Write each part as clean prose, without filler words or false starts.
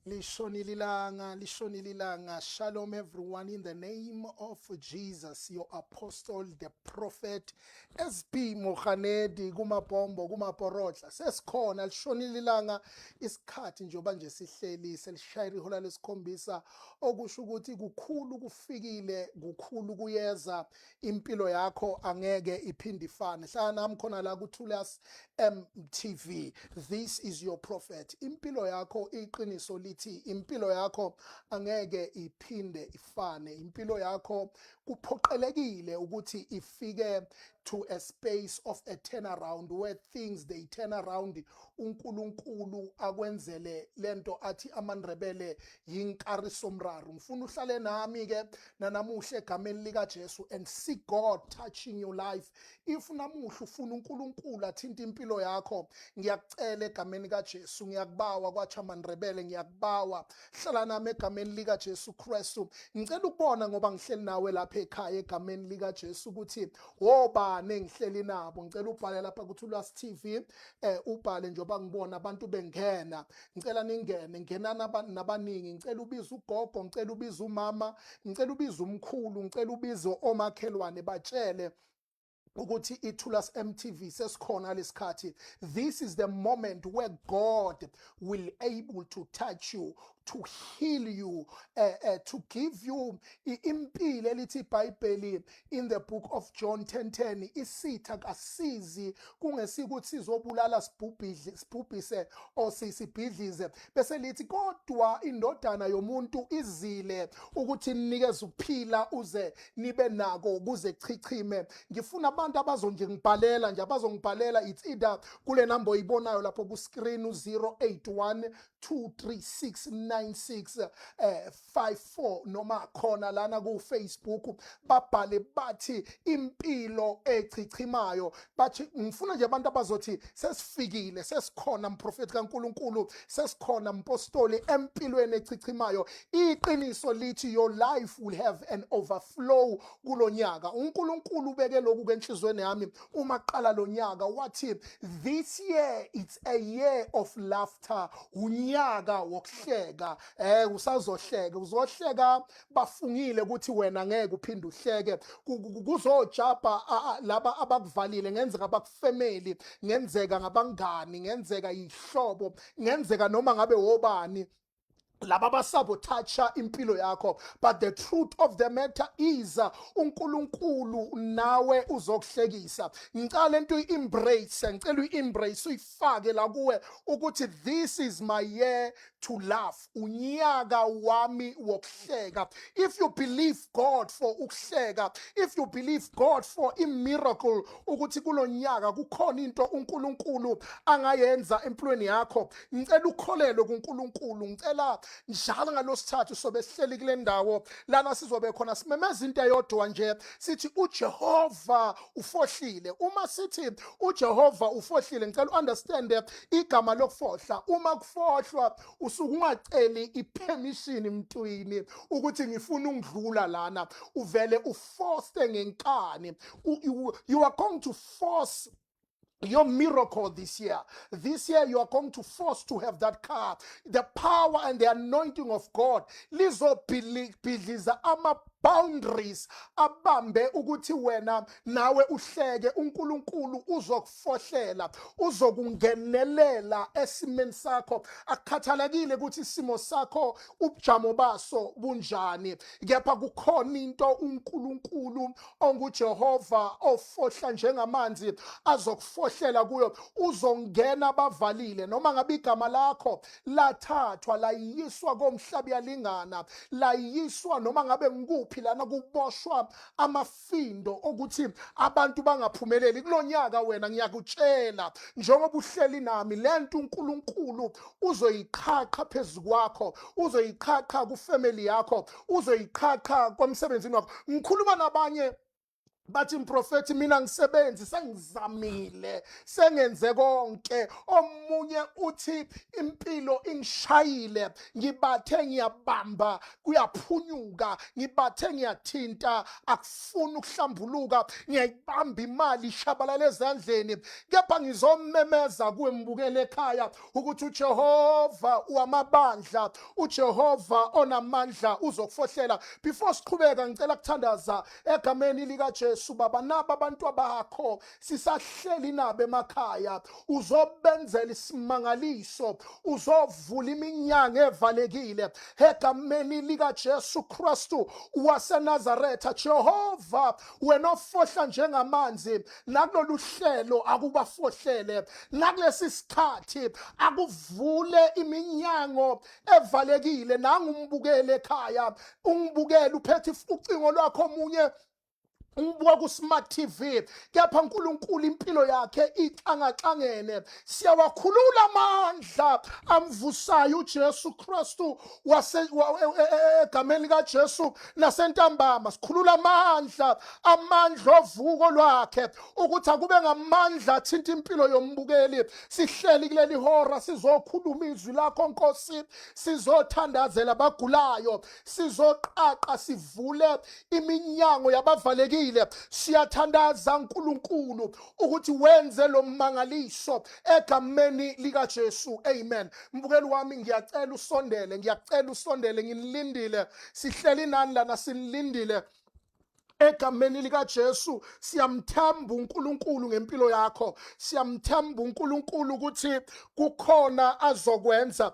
Lishonile ilanga, lishonile ilanga. Shalom everyone in the name of Jesus, your apostle, the prophet SB Mohanedi kumabhombo kumaporotla. Sesikhona lishonile ilanga isikhathi njengoba nje sihleli selishayira ihora lesikhombisa okusho ukuthi kukhulu kufikile, kukhulu kuyeza impilo yakho angeke iphinde ifane. Hlala nami khona la kuThulas MTV. This is your prophet. Impilo yakho iqiniso lithi impilo yakho angeke iphinde ifane. Impilo yakho kuphoqelekile ukuthi ifike to a space of a turnaround where things they turn around uNkulunkulu akwenzele lento athi amaNdebele yinkarisomraro. Ngifuna uhlale nami ke nanamuhla egameni lika Jesu and see God touching your life. If namuhla ufuna uNkulunkulu athinta impilo yakho, ngiyakucela egameni kaJesu, ngiyakubawa kwatsha amaNdebele, ngiyakubawa hlala nami egameni lika Jesu Kristu. Ngicela ukubona ngoba ngihleli nawe lapha ekhaya egameni lika Jesu ukuthi wobani engihleli nabo. Ngicela ubhale lapha kuThulas TV, ubhale njengoba ngibona abantu bengena. Ngicela ningene, ngenana nabaningi. Ngicela ubize ugogo, ngicela ubize umama, ngicela ubize umkhulu, ngicela ubize omakhelwane, batshele ukuthi iThulas MTV sesikhona lesikhathi. This is the moment where God will able to touch you, to heal you, to give you impilo elithi iBhayibheli in the book of John 10:10 isitha kasizi kungesikuthi sizobulala sibhubhidle sibhubhise or sisibhidlize bese lithi kodwa indodana yomuntu izile ukuthi ninikeze ukuphila uze nibe nako ukuze chichime. Ngifuna abantu abazonje ngibhalela nje abazongibhalela, it's either kule number oyibonayo lapho ku screen u081 236 96 54 noma khona lana ku Facebook babhale bathi impilo echichimayo. Bathi ngifuna nje abantu abazothi sesifikile, sesikhona mprofeti kaNkuluNkulu, sesikhona mpostoli empilweni echichimayo. Iqiniso lithi your life will have an overflow kulonyaka. uNkulunkulu ubeke lokhu kenhlizweni yami uma qala lonyaka, wathi this year it's a year of laughter, unyaka wokuhleka. Usazohleka, uzohleka bafungile ukuthi wena ngeke uphinde uhleke. Kuzojabha laba abakuvalile, ngenzeka abakufamily, ngenzeka ngabangani, ngenzeka ihlobo, ngenzeka noma ngabe wobani laba abasabotacha impilo yakho. But the truth of the matter is uNkulunkulu nawe uzokuhlekisa. Ngicela lento uyi-embrace, ngicela uyi-embrace uyifake la kuwe ukuthi this is my year to laugh, unyaka wami wokuhleka. If you believe God for ukuhleka, if you believe God for a miracle ukuthi kulonyaka kukhona into uNkulunkulu angayenza empilweni yakho, ngicela ukholelwe kuNkulunkulu. Ngicela njalo ngalosithathu sobe sihleli kule ndawo lana sizobe khona simemeza into eyodwa nje, sithi uJehova ufohlile. Uma sithi uJehova ufohlile, ngicela uunderstand igama lokufohla. Uma kufohlwa usuke ungaceli ipermission mntwini ukuthi ngifuna ungidlula lana, uvele uforce ngenkani. You are going to force your miracle this year. This year you are going to force to have that car. The power and the anointing of God lizobhidliza ama boundaries abambe ukuthi wena nawe uhleke. uNkulunkulu uzokufohlela, uzokungenelela esimeni sakho, akukhathalekile ukuthi isimo sakho ubujamo baso bunjani, kepha kukhona into uNkulunkulu onguJehova ofohla njengamanzi azokufohlela kuyo. Uzongena bavalile noma ngabe igama lakho lathathwa layiswa komhlaba yalingana, layiswa noma ngabe ngikuphi lana kuboshwa amafindo okuthi abantu bangaphumeleli kulonyaka. Wena ngiyakutshela njengoba uhleli nami, lento uNkulunkulu uzoyiqhaqha phezukwakho, uzoyiqhaqha kufamily yakho, uzoyiqhaqha kwemsebenzini wakho. Ngikhuluma nabanye. Bathi, "Mprofethi, mina ngisebenzi, sengizamile, sengenze konke." Omunye uthi, "Impilo ingishayile, ngibathe ngiyabamba kuyaphunyuka, ngibathe ngiyathinta akufuni ukuhlambuluka, ngiyayibamba imali ishabalala ezandleni." Kepha ngizomemeza kuwe mbukele ekhaya ukuthi uJehova wamabandla, uJehova onamandla uzokufohlela. Before siqhubeka, ngicela kuthandaza egameni likaJesu. Baba, naba abantu bakho sisahleli nabo emakhaya, uzobenzela isimangaliso, uzovula iminyango evalekile egameni likaJesu Kristu waseNazaretha. Jehova, wena ofohla njengamanzi, nakulolu hlelo akubafohlele, nakulesi sikhathi akuvule iminyango evalekile. Nangumbukele ekhaya, ungibukele uphethe ucingo lwakho, omunye ungibuka ku-smart TV, kepha uNkulunkulu, impilo yakhe ixangaxangene. Siyawakhulula amandla amvusayo uJesu Kristu wase egameni likaJesu. Nasentambama sikhulula amandla, amandla ovuko lwakhe, ukuthi akube ngamandla athinta impilo yombukeli. Sihleli kuleli hora, sizokhuluma izwi lakho Nkosi, sizothandazela abagulayo, sizoqaqa sivule iminyango yabavalekile. Siyathandaza uNkulunkulu ukuthi wenze lo mmangaliso egameni likaJesu, amen. Mbukeli wami, ngiyacela usondele, ngiyacela usondele, nginilindile. Sihleli nani lana, sinilindile egameni likaJesu. Siyamthemba uNkulunkulu ngempilo yakho, siyamthemba uNkulunkulu ukuthi kukhona azokwenza.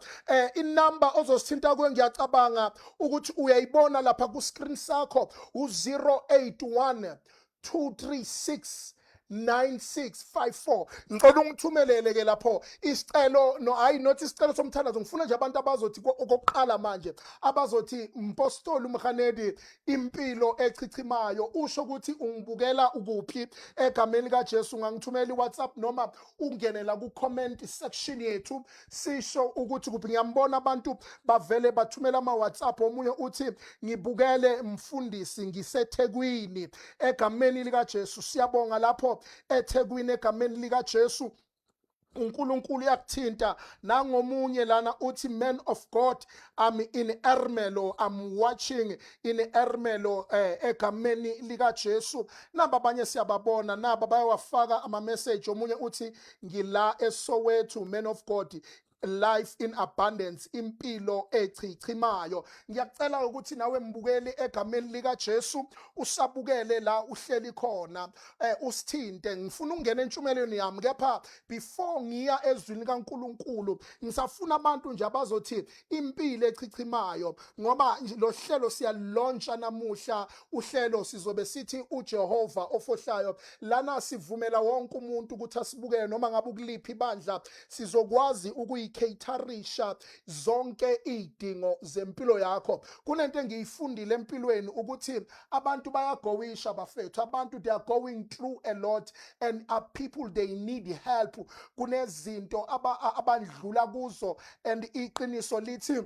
Inamba ozosithinta kuyo, ngiyacabanga ukuthi uyayibona lapha ku screen sakho, u081 236 9654. Ngicela ungithumelele ke lapho isicelo, no, hayi, not isicelo somthandazo. Ngifuna nje abantu abazothi okokuqala manje, abazothi, "Mpostoli uMhanedi, impilo echichimayo," usho ukuthi ungibukela ukuphi egameni likaJesu. Ungangithumela iWhatsApp noma ungenela ku comment section yethu, sisho ukuthi kuphi. Ngiyambona abantu bavele bathumela ama WhatsApp. Omunye uthi, "Ngibukele mfundisi, ngiseThekwini," egameni likaJesu. Siyabonga lapho eThekwini, egameni likaJesu uNkulunkulu uyakuthinta. Nangomunye lana uthi, "Man of God, I'm in Ermelo, I'm watching in Ermelo," egameni lika Jesu. Naba abanye siyababona, naba bayawafaka ama message. Omunye uthi, "Ngila eSoweto, man of God, life in abundance, impilo echichimayo." Ngiyacela ukuthi nawe mbukeli, egameni lika Jesu, usabukele la uhleli khona, usithinte. Ngifuna ukungena entshumelweni yami, kepha before ngiya ezwini likaNkuluNkulu, ngisafuna abantu nje abazothi impilo echichimayo, ngoba nje lo hlelo siyalauncha namuhla. Uhlelo sizobe sithi uJehova ofohlayo. Lana sivumela wonke umuntu ukuthi asibukele, noma ngabe ukuliphi ibandla, sizokwazi ukuyicaterisha zonke izidingo zempilo yakho. Kunento engiyifundile empilweni ukuthi abantu bayagowisha bafethu, abantu they are going through a lot and are people, they need help. Kunezinto abandlula kuzo and iqiniso lithi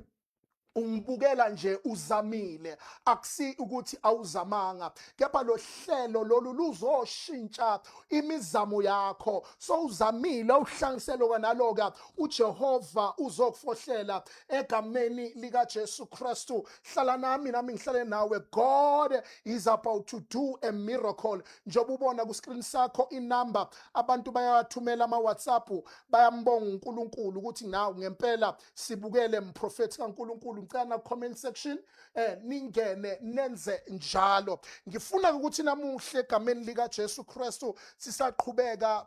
ungibukela nje uzamile, akusi ukuthi awuzamanga, kepha lo hlelo lolu luzoshintsha imizamo yakho. So uzamile, uhlangiselo kanaloka, uJehova uzokufohlela egameni lika Jesu Kristu. Hlala nami, nami ngihlale nawe. God is about to do a miracle. Njengoba ubona ku screen sakho inumber, abantu bayathumela ama WhatsApp, bayambonga uNkulunkulu ukuthi nawe ngempela sibukele, mprofeti kaNkulunkulu. Ngicela na comment section ningene nenze njalo. Ngifuna ukuthi namuhle, egameni lika Jesu Kristu, sisaqhubeka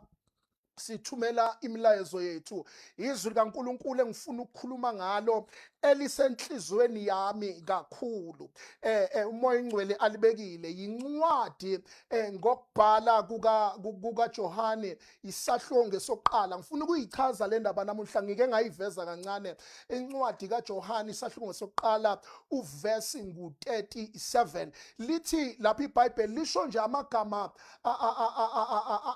sithumela imilayezo yethu, izwi likaNkuluNkulu engifuna ukukhuluma ngalo elisenhlizweni yami kakhulu, uMoya oNgcwele alibekile, yincwadi ngokubhala kuka Johane, isahlonge sokuqala. Ngifuna ukuyichaza le ndaba namuhla, ngike ngayiveza kancane. Incwadi kaJohane, isahlonge sokuqala, uverse ngu37, lithi lapha iBhayibheli, lisho nje amagama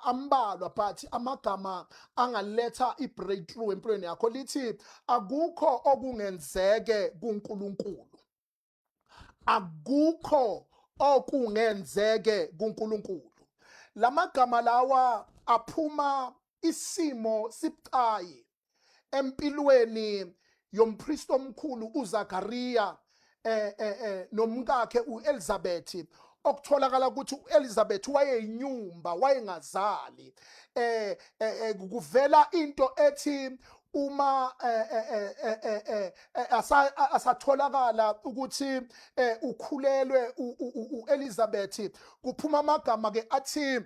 ambalwa, but amagama angaletha i-breakthrough empilweni yakho. Lithi, "Akukho okungenzeke kuNkulunkulu, akukho okungenzeke kuNkulunkulu." Lamagama lawa aphuma isimo sibucayi empilweni yompristi omkhulu uZakaria nomkakhe uElizabeth, okutholakala ukuthi uElizabeth wayeyinyumba, wayengazali. Kuvela into ethi uma asatholakala ukuthi ukhulelwe uElizabeth, kuphuma amagama ke athi,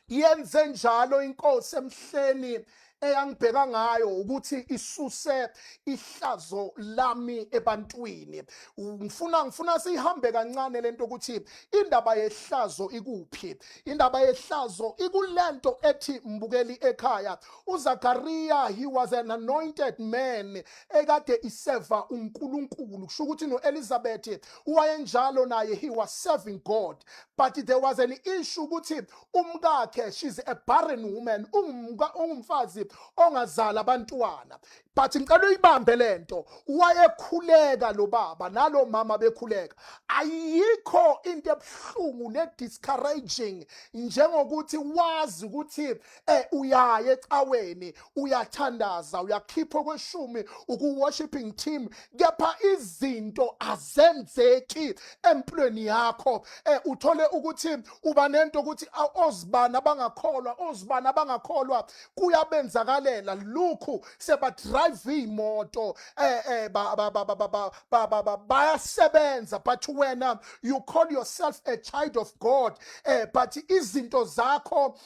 "Yenze njalo inkosi emhleni eyangibheka ngayo ukuthi isuse ihlazo lami ebantwini." Ngifuna sihambe kancane lento ukuthi indaba yehlazo ikuphi. Indaba yehlazo ikulento ethi, mbukeli ekhaya, uZakaria, he was an anointed man ekade iseva uNkulunkulu. Kusho ukuthi noElizabeth wayenjalo naye, he was serving God, but there was an issue ukuthi umkakhe, she's a barren woman, ungumfazi ongazala abantwana. But ngicela uyibambe lento, wayekhuleka lo baba nalo mama bekhuleka. Ayikho into ebuhlungu ne discouraging njengokuthi wazi ukuthi uyaya ecaweni, uyathandaza, uyakhipha kweshumi, uku worshiping team, kepha izinto azenzeki empilweni yakho. Uthole ukuthi uba nento ukuthi ozibani abangakholwa, ozibani abangakholwa kuyabenzakalela lokhu, seba drive imoto, eh ba ba ba ba ba ba ba bayasebenza, but wena you call yourself a child of God, but izinto zakho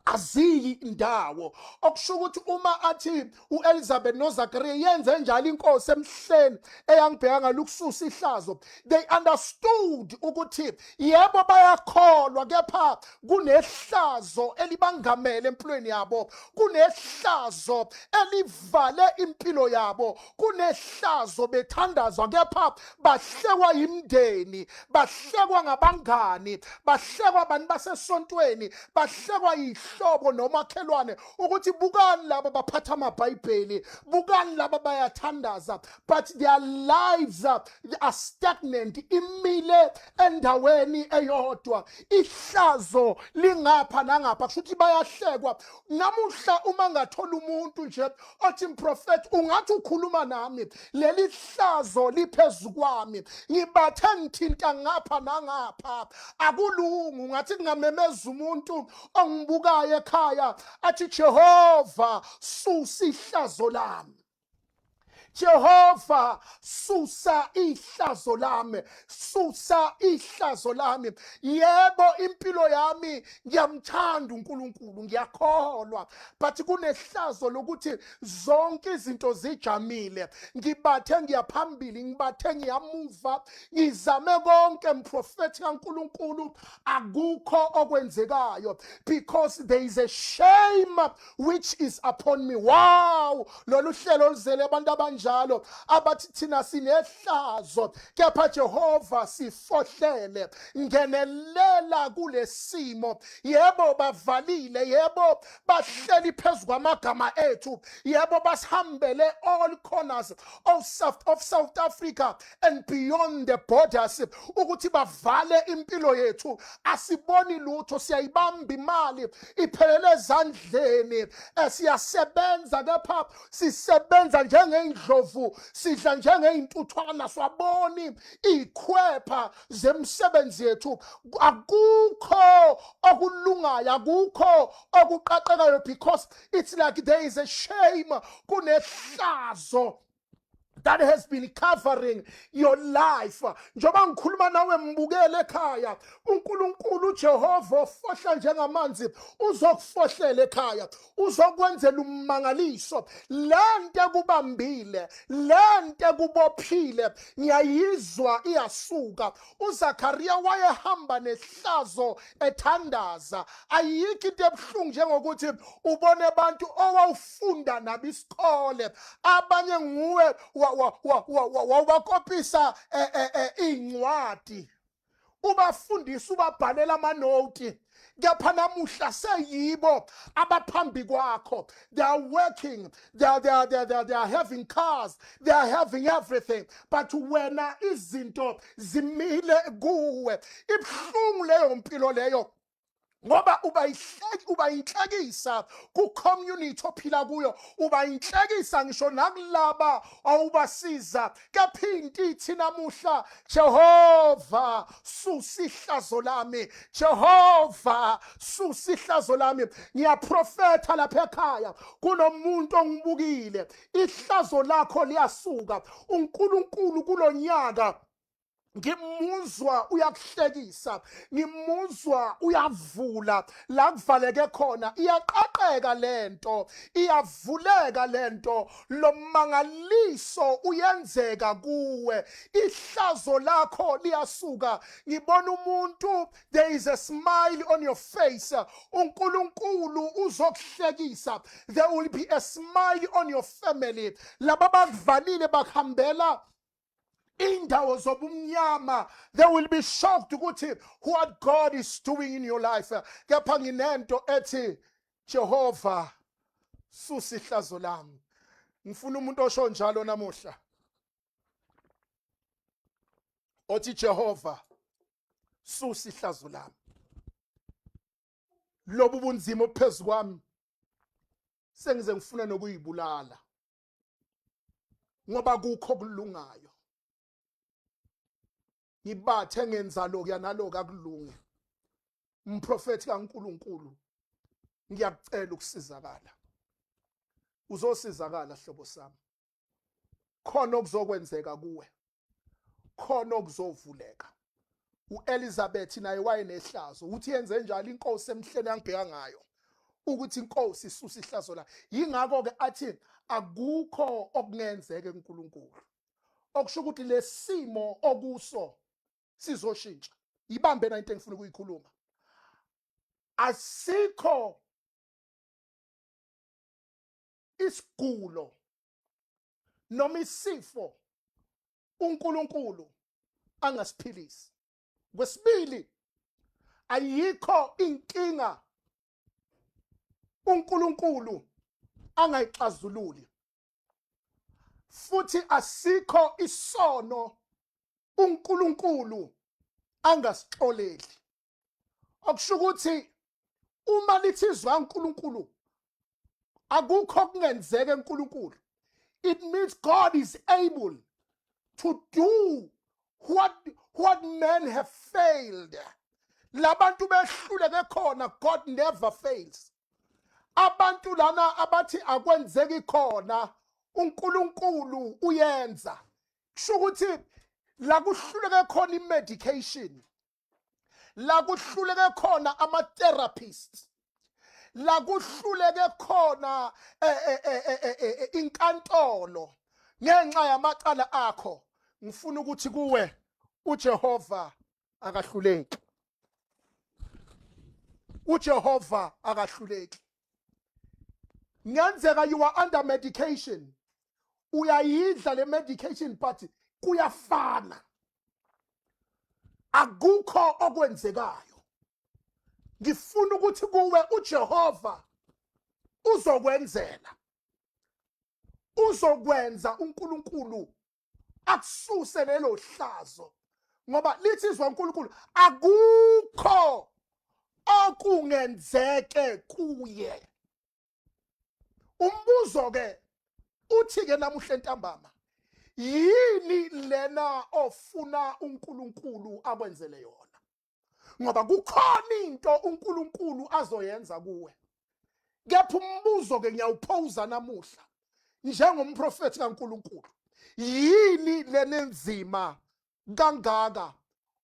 aziyi indawo. Okusho ukuthi uma athi uElizabeth noZakaria, "Yenze njalo inkosi emhleni eyangibheka ngalokususa ihlazo," they understood ukuthi yebo, bayakholwa, kepha kunehlazo elibangamele empilweni yabo, kunehlazo elivale impilo yabo, kunehlazo bethandazwa kepha bahlekwa yimndeni, bahlekwa ngabangani, bahlekwa abantu basesontweni, bahlekwa yihlobo nomakhelwane ukuthi bukani laba baphatha amabhayibheli, bukani laba bayathandaza, but their lives are stagnant, imile endaweni eyodwa, ihlazo lingapha nangapha. Kusho ukuthi bayahlekwa. Namuhla uma ngathola umuntu nje othi, "Mprofeti, ungathi ukhuluma nami, leli hlazo liphezu kwami, ngibathe ngithinta ngapha nangapha, akulungu," ngathi kungamemeza umuntu ongibukayo ekhaya athi, "Jehova, susa ihlazo lami. Jehova, susa ihlazo lami, susa ihlazo lami." Yebo, impilo yami ngiyamthanda uNkulunkulu, ngiyakholwa, but kunehlazo lokuthi zonke izinto zijamile. Ngibathe ngiyaphambili, ngibathe ngiyamuva, ngizame konke, mprofeti kaNkulunkulu, akukho okwenzekayo because there is a shame which is upon me. Wow, lolu hlelo luzele abantu abanjalo abathi, "Thina sinehlazo, kepha Jehova sifohlele, ngenelela kulesimo." Yebo, bavalile, yebo, bahleli phezu kwamagama ethu, yebo, basihambele all corners of South Africa and beyond the borders ukuthi bavale impilo yethu. Asiboni lutho, siyayibamba imali iphelele ezandleni. Siyasebenza kepha sisebenza njengey'ndlovu, sidla njengey'ntuthwana, swaboni iy'khwepha zemsebenzi yethu. Akukho okulungayo, akukho okuqaqekayo because it's like there is a shame, kunehlazo that has been covering your life. Njengoba ngikhuluma nawe, mbukele ekhaya, uNkulunkulu uJehova ofohla njengamanzi uzokufohlela ekhaya, uzokwenzela ummangaliso. Lento ekubambile, lento ekubophile, ngiyayizwa iyasuka. uZakaria wayehamba nehlazo ethandaza. Ayikho into ebuhlungu njengokuthi ubone abantu owawufunda nabo isikole, abanye nguwe wawubakopisa iy'ncwadi, ubafundisa, ubabhalela amanoti, kepha namuhla seyibo abaphambi kwakho. They are working, they are having cars, they are having everything, but wena izinto zimile kuwe. Ibuhlungu leyo mpilo leyo. Ngoba uba ihleki, uba inhlekisa ku community ophila kuyo, uba inhlekisa ngisho nakulaba awubasiza. Kepha into ithi namuhla, Jehova, susa ihlazo lami. Jehova, susa ihlazo lami. Ngiyaprofetha lapha ekhaya kunomuntu ongibukile, ihlazo lakho liyasuka. UNkulunkulu kulonyaka ngimuzwa uyakuhlekisa, ngimuzwa uyavula la kuvaleke khona, iyaqaqeka lento, iyavuleka lento, lo mangaliso uyenzeka kuwe, ihlazo lakho liyasuka. Ngibona umuntu, there is a smile on your face. UNkulunkulu uzokuhlekisa. There will be a smile on your family. Laba bakuvalile bakuhambela indawo zobumnyama, they will be shocked ukuthi what God is doing in your life. Kepha nginento ethi, Jehova, susa ihlazo lami. Ngifuna umuntu osho njalo namuhla, othi, Jehova, susa ihlazo lami, lobu bunzima ophezulu kwami, sengize ngifuna nokuyibulala, ngoba kukho okulungayo ngibathe ngenza lokuya naloku akulunge. Umprofethi kaNkuluNkulu, ngiyakucela ukusizakala. Uzosizakala, hlobo sami. Khona okuzokwenzeka kuwe, khona okuzovuleka. UElizabeth naye wayenehlazo, uthi yenze njalo inkosi emhleni yangibheka ngayo ukuthi inkosi isusa ihlazo la. Yingakho ke athi akukho okungenzeka eNkulunkulu, okusho ukuthi lesimo okuso sizoshintsha. Ibambe na into engifuna ukuyikhuluma. Asikho isigulo noma isifo uNkulunkulu angasiphilisi. Kwesibili, ayikho inkinga uNkulunkulu angayixazululi, futhi asikho isono uNkulunkulu angasixoleli. Okusho ukuthi uma lithi izwa uNkulunkulu akukho okungenzeka eNkulunkulu, it means God is able to do what men have failed. Labantu behluleke khona, God never fails. Abantu lana abathi akwenzeki khona, uNkulunkulu uyenza. Kusho ukuthi la kuhluleke khona i-medication, la kuhluleke khona ama-therapists, la kuhluleke khona inkantolo ngenxa yamacala akho, ngifuna ukuthi kuwe uJehova akahluleki. UJehova akahluleki. Ngenzeka you are under medication, uyayidla le medication, but kuyafana, akukho okwenzekayo. Ngifuna ukuthi kuwe uJehova uzokwenzela, uzokwenza uNkulunkulu akususe lelo hlazo, ngoba lithi izwa uNkulunkulu akukho okungenzeke kuye. Umbuzo ke uthi ke namuhla entambama, yini lena ofuna uNkulunkulu akwenzele yona? Ngoba kukhona into uNkulunkulu azoyenza kuwe. Kepha umbuzo ke ngiyawuphosa namuhla njengomprofethi kaNkulunkulu, yini lenenzima kangaka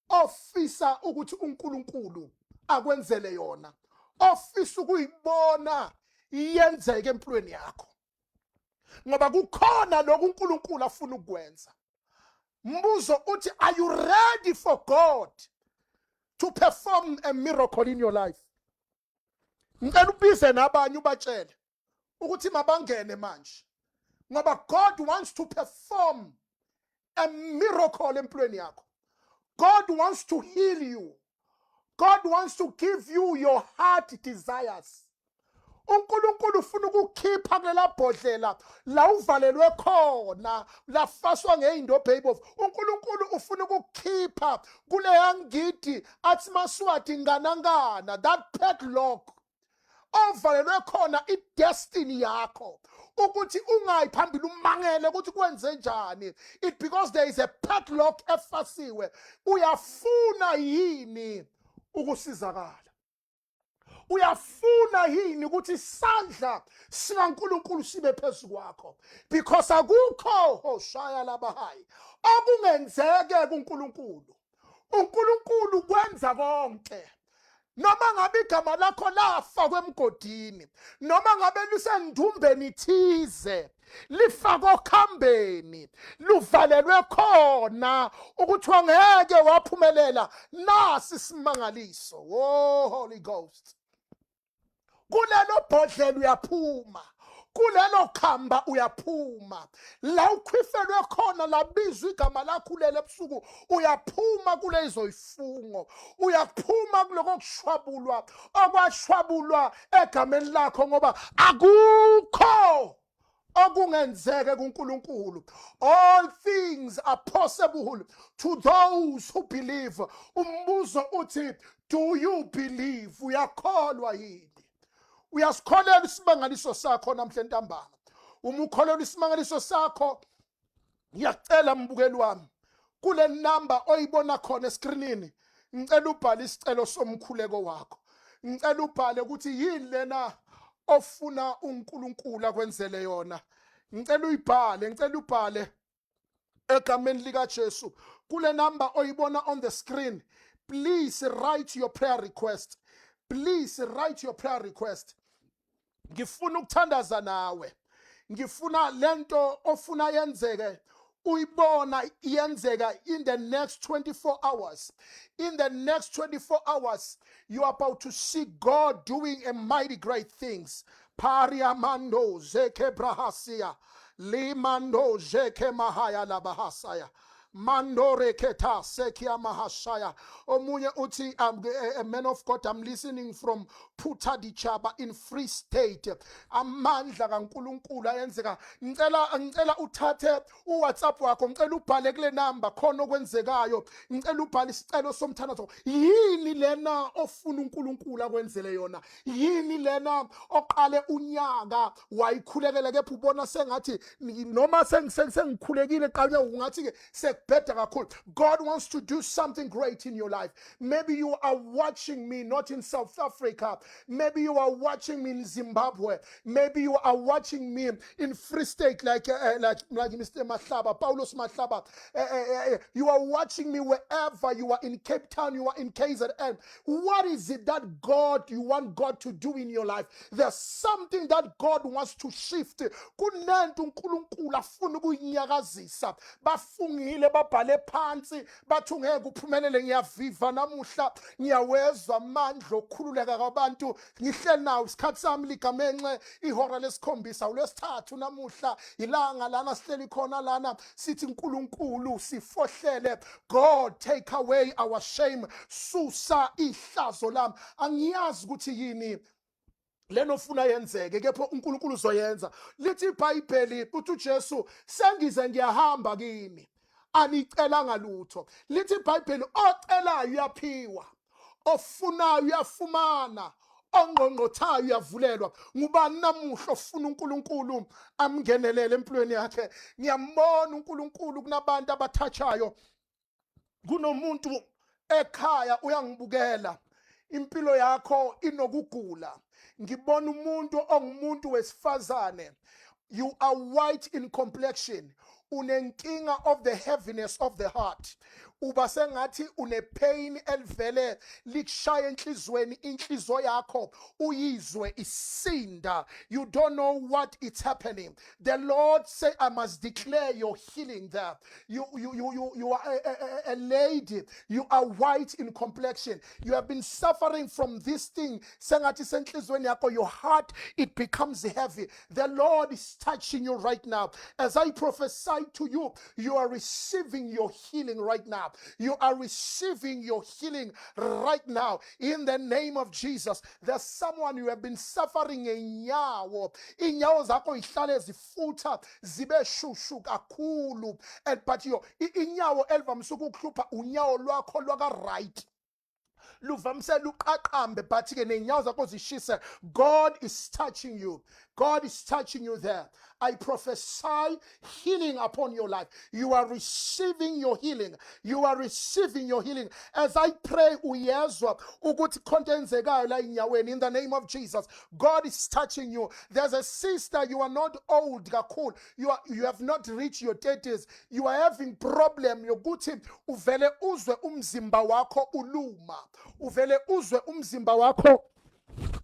ofisa ukuthi uNkulunkulu akwenzele yona, ofisa ukuyibona iyenzeke empilweni yakho? Ngoba kukhona lokhu uNkulunkulu afuna ukukwenza. Mbuzo uthi, are you ready for God to perform a miracle in your life? Ngicela ubize nabanye, ubatshele ukuthi mabangene manje, ngoba God wants to perform a miracle empilweni yakho. God wants to heal you. God wants to give you your heart desires. uNkulunkulu ufuna ukukhipha kulela bhodlela la uvalelwe khona, lafaswa ngeyindobhe eyibovu. uNkulunkulu ufuna ukukhipha kuleya ngidi athi maswati nganankana, that padlock ovalelwe khona idestiny yakho, ukuthi ungayi phambili, umangele ukuthi kwenze njani. It because there is a padlock efasiwe. Uyafuna yini ukusizakala? Uyafuna yini ukuthi isandla sikaNkulunkulu sibe phezu kwakho? Because akukho hoshaya labahayi okungenzeke kuNkulunkulu. uNkulunkulu kwenza konke. Noma ngabe igama lakho lafakwa emgodini, noma ngabe lisendumbeni thize, lifakwe okhambeni, luvalelwe khona ukuthi wangeke waphumelela, nasi isimangaliso. Oh Holy Ghost, kulelo bhodlela uyaphuma, kulelo khamba uyaphuma, la ukhwifelwe khona, labizwa igama lakho ulele ebusuku, uyaphuma kulezo ifungo, uyaphuma kuloko kushwabulwa okwashwabulwa egameni lakho, ngoba akukho okungenzeke kuNkulunkulu. All things are possible to those who believe. Umbuzo uthi, do you believe? Uyakholwa yini? Uyasikholelwa isimangaliso sakho namhla ntambama? Uma ukholelwa isimangaliso sakho, ngiyacela mbukeli wami, kule number oyibona khona eskrinini, ngicela ubhale isicelo somkhuleko wakho. Ngicela ubhale ukuthi yini lena ofuna uNkulunkulu akwenzele yona. Ngicela uyibhale, ngicela ubhale egameni lika Jesu kule number oyibona on the screen. Please write your prayer request. Please write your prayer request. Ngifuna ukuthandaza nawe. Ngifuna lento ofuna yenzeke uyibona iyenzeka in the next 24 hours. In the next 24 hours, you are about to see God doing a mighty great things. Pariamando zeke brahasia limando zeke mahaya labahasaya mandore keta sekia mahashaya. Omunye uthi, a man of God, I'm listening from Phuthaditjhaba in Free State. Amandla kaNkulunkulu ayenzeka. Ngicela uthathe uWhatsApp wakho, ngicela ubhale kule number khona okwenzekayo. Ngicela ubhale isicelo somthandazo. Yini lena ofuna uNkulunkulu akwenzele yona? Yini lena oqale unyaka wayikhulekela, kepha ubona sengathi noma sengikhulekile qale ungathi ke sekubheda kakhulu? God wants to do something great in your life. Maybe you are watching me not in South Africa, maybe you are watching me in Zimbabwe, maybe you are watching me in Free State, like Mr Mahlaba, Paulos Mahlaba. You are watching me wherever you are, in Cape Town, you are in KZN. What is it that God you want God to do in your life? There's something that God wants to shift. Kunento uNkulunkulu afuna ukuyinyakazisa. Bafungile, babhale phansi, bathi ungeke uphumelele. Ngiyaviva namuhla, ngiyawezwa amandla okukhululeka kwabantu. Ngihleli nawo, isikhathi sami ligamenxe ihora lesikhombisa, ulwesithathu namuhla, ilanga lana sihleli khona lana, sithi uNkulunkulu sifohlele. God, take away our shame. Susa ihlazo lami. Angiyazi ukuthi yini lena ofuna yenzeke, kepha uNkulunkulu uzoyenza. Lithi iBhayibheli, uthi uJesu, sengize ngiyahamba kini, anicelanga lutho. Lithi iBhayibheli, ocelayo uyaphiwa, ofunayo uyafumana, ongqongqothayo uyavulelwa. Ngubani namuhla ofuna uNkulunkulu amngenelele empilweni yakhe? Ngiyambona uNkulunkulu kunabantu abathathayo. Kunomuntu ekhaya uyangibukela, impilo yakho inokugula. Ngibona umuntu ongumuntu wesifazane, you are white in complexion, unenkinga of the heaviness of the heart. Uba sengathi une-pain elivele likushaya enhlizweni, inhliziyo yakho uyizwe isinda. You don't know what is happening. The Lord say I must declare your healing there. You are a lady, you are white in complexion, you have been suffering from this thing, sengathi senhlizweni yakho, your heart, it becomes heavy. The Lord is touching you right now. As I prophesy to you, you are receiving your healing right now. now. You are receiving your healing right now in the name of Jesus. There's someone, you have been suffering ngenyawo, inyawo zakho ihlale zifutha, zibe shushu kakhulu, and but yo inyawo elivamise ukukuhlupha unyawo lwakho lwaka right, luvamise luqaqambe, but ke nenyawo zakho zishise. God is touching you. God is touching you there. I prophesy healing upon your life. You are receiving your healing. You are receiving your healing. As I pray, uyezwa ukuthi khonto enzekayo la enyaweni. In the name of Jesus, God is touching you. There's a sister, you are not old kakhulu, you have not reached your 30s. You are having problem yokuthi uvele uzwe umzimba wakho uluma, uvele uzwe umzimba wakho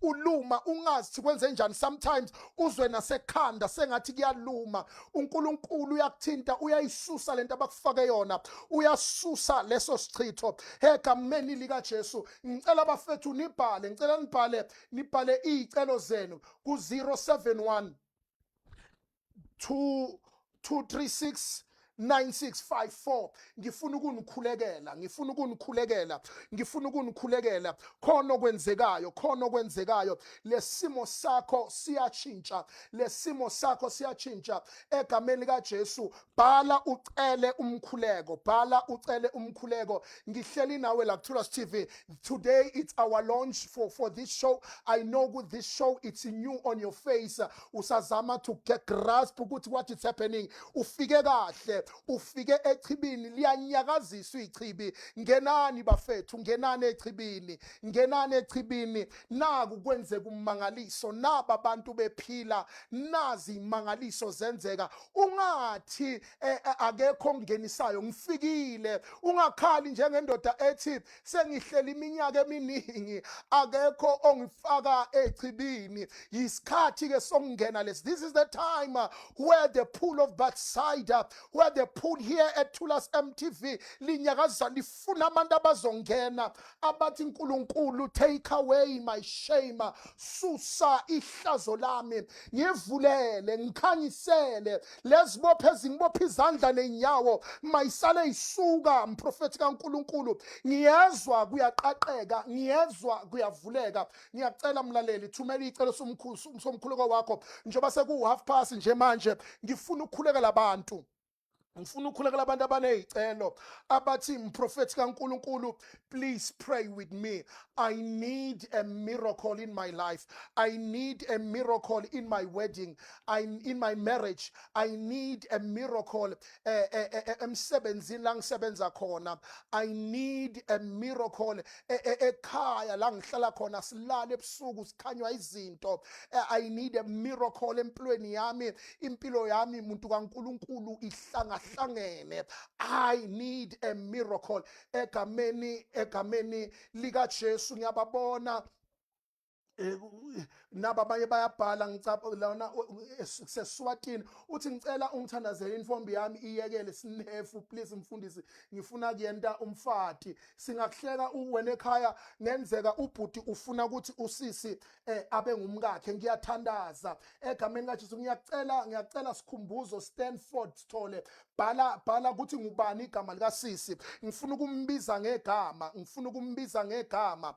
uluma, ungazi ukuthi kwenze njani. Sometimes uzwe nasekhanda sengathi kuyaluma. UNkulunkulu uyakuthinta, uyayisusa lento abakufake yona, uyasusa leso sichitho egameni lika Jesu. Ngicela abafethu nibhale, ngicela nibhale, nibhale izicelo zenu ku 071 2 236 9654. Ngifuna ukunikhulekela, ngifuna ukunikhulekela, ngifuna ukunikhulekela. Khona okwenzekayo, khona okwenzekayo, lesimo sakho siyashintsha, lesimo sakho siyashintsha egameni likaJesu. Bhala ucele umkhuleko, bhala ucele umkhuleko. Ngihleli nawe la kuThulas TV. Today it's our launch for this show. I know with this show it's new on your face, usazama to get grasp ukuthi what is happening. Ufike kahle, ufike echibini, liyanyakaziswa ichibi. Ngenani bafethu, ngenani echibini, ngenani echibini. Naku kwenzeka ummangaliso, naba abantu bephila, nazi imangaliso zenzeka. Ungathi akekho ongenisayo, ngifikile. Ungakhali njengendoda ethi sengihleli iminyaka eminingi, akekho ongifaka echibini. Yisikhathi ke sokungena lesi. This is the time where the pool of Bethsaida, where the pool here at Thulas MTV linyakaza, lifuna abantu abazongena, abathi, "Nkulunkulu, take away my shame, susa ihlazo lami, ngivulele, ngikhanyisele lezibopho ezingibopha izandla nenyawo, mayisale isuka." Mprofeti kaNkulunkulu, ngiyezwa kuyaqaqeka, ngiyezwa kuyavuleka. Ngiyacela mlaleli, thumela icelo somkhuleko wakho njengoba seku half past nje manje. Ngifuna ukukhulekela abantu, ngifuna ukukhulekela abantu abanezicelo, abathi, "Mprofeti kaNkuluNkulu, please pray with me. I need a miracle in my life. I need a miracle in my wedding, in my marriage. I need a miracle emsebenzini la ngisebenza khona. I need a miracle ekhaya la ngihlala khona, silala ebusuku sikhanywa izinto. I need a miracle empilweni yami, impilo yami, muntu kaNkuluNkulu, ihlangahlangene. I need a miracle." Egameni lika Jesu, ngiyababona naba abanye bayabhala. Ngicapha lona seswatini, uthi, "Ngicela ungithandazele, intombi yami iyekele sinefu. Please mfundisi, ngifuna kuyenta umfati." Singakuhleka wena ekhaya, ngenzeka ubhuti ufuna ukuthi usisi abe ngumkakhe. Ngiyathandaza egameni kaJesu. Ngiyacela, ngiyacela, Sikhumbuzo Stanford Sithole, bhala, bhala ukuthi ngubani igama likasisi. Ngifuna ukumbiza ngegama, ngifuna ukumbiza ngegama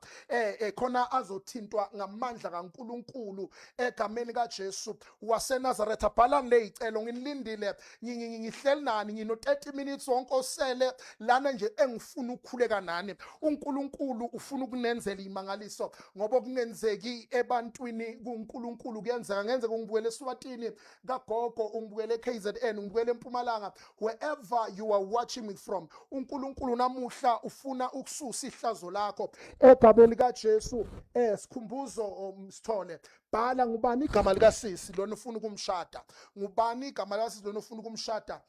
khona azothintwa ngamandla kaNkuluNkulu egameni kaJesu waseNazaretha. Bhalani lezicelo, nginilindile, ngihleli nani, ngino 30 minutes wonke osele lana nje engifuna ukukhuleka nani. UNkulunkulu ufuna ukunenzela imangaliso, ngoba okungenzeki ebantwini kuNkulunkulu kuyenzeka. Ngenzeka ungibukele eSwatini kagogo, ungibukele KZN, ungibukele eMpumalanga, wherever you are watching me from, uNkulunkulu namuhla ufuna ukususa ihlazo lakho egameni likaJesu. Sikhumbuzo Sithole, bhala ngubani igama likasisi lona ufuna ukumshada, ngubani igama likasisi lona ufuna ukumshada.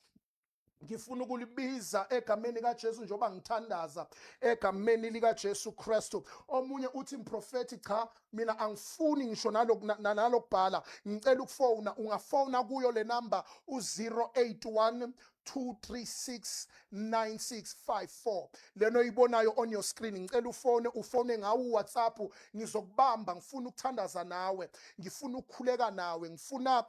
Ngifuna ukulibiza egameni kaJesu njengoba ngithandaza egameni likaJesu Kristu. Omunye uthi, "Mprofeti, cha, mina angifuni ngisho nalokubhala, ngicela ukufona." Ungafona kuyo le number u081 236 9654. Lena oyibonayo on your screen, ngicela ufone, ufone ngawo uWhatsApp, ngizokubamba. Ngifuna ukuthandaza nawe, ngifuna ukukhuleka nawe, ngifuna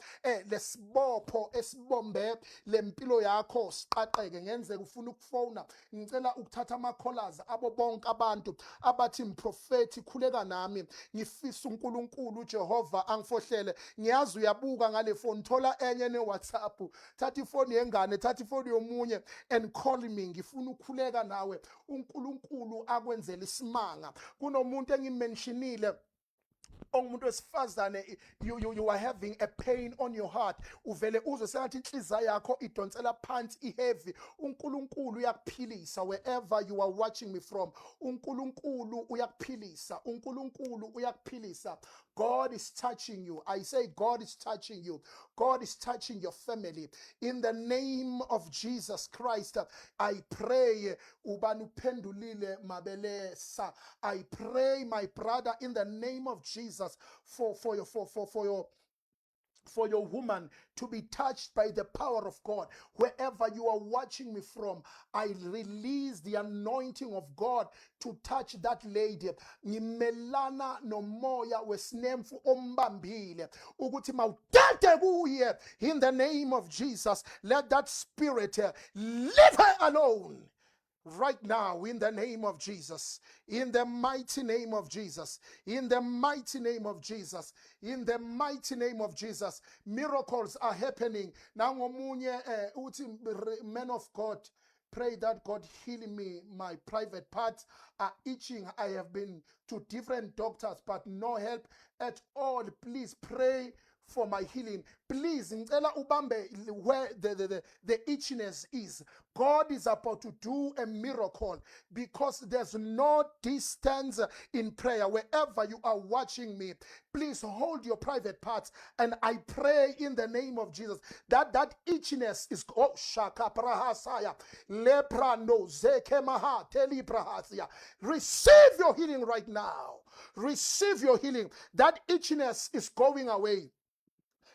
lesibopho esibombe lempilo yakho siqaqeke. Ngenzeka ufuna ukufona, ngicela ukuthatha ama callers abo bonke abantu abathi, "Mprofeti, khuleka nami, ngifisa uNkulunkulu uJehova angifohlele." Ngiyazi uyabuka ngale phone, thola enye ne WhatsApp, thatha ifoni yengane, thatha ifoni yomunye and call me. Ngifuna ukukhuleka nawe, uNkulunkulu akwenzele isimanga. Kunomuntu engimentionile ongumuntu wesifazane, you are having a pain on your heart, uvele uzwe sengathi inhliziyo yakho idonsela phansi, iheavy. UNkulunkulu uyakuphilisa. Wherever you are watching me from, uNkulunkulu uyakuphilisa, uNkulunkulu uyakuphilisa. God is touching you. I say God is touching you. God is touching your family. In the name of Jesus Christ, I pray. Ubani uphendulile mabelesa. I pray, my brother, in the name of Jesus, for your woman to be touched by the power of God. Wherever you are watching me from, I release the anointing of God to touch that lady. Ngimelana nomoya wesinemfu ombambile ukuthi mawudede kuye in the name of Jesus. Let that spirit leave her alone right now in the name of Jesus, in the mighty name of Jesus, in the mighty name of Jesus, in the mighty name of Jesus. Miracles are happening. Nangomunye uthi, "Man of God, pray that God heal me. My private parts are itching. I have been to different doctors, but no help at all. Please pray for my healing." Please, ngicela ubambe where the itchiness is. God is about to do a miracle because there's no distance in prayer. Wherever you are watching me, please hold your private parts, and I pray in the name of Jesus that that itchiness is, oh, shaka prahasaya leprando zekemaha teliprahasia. Receive your healing right now. Receive your healing. That itchiness is going away.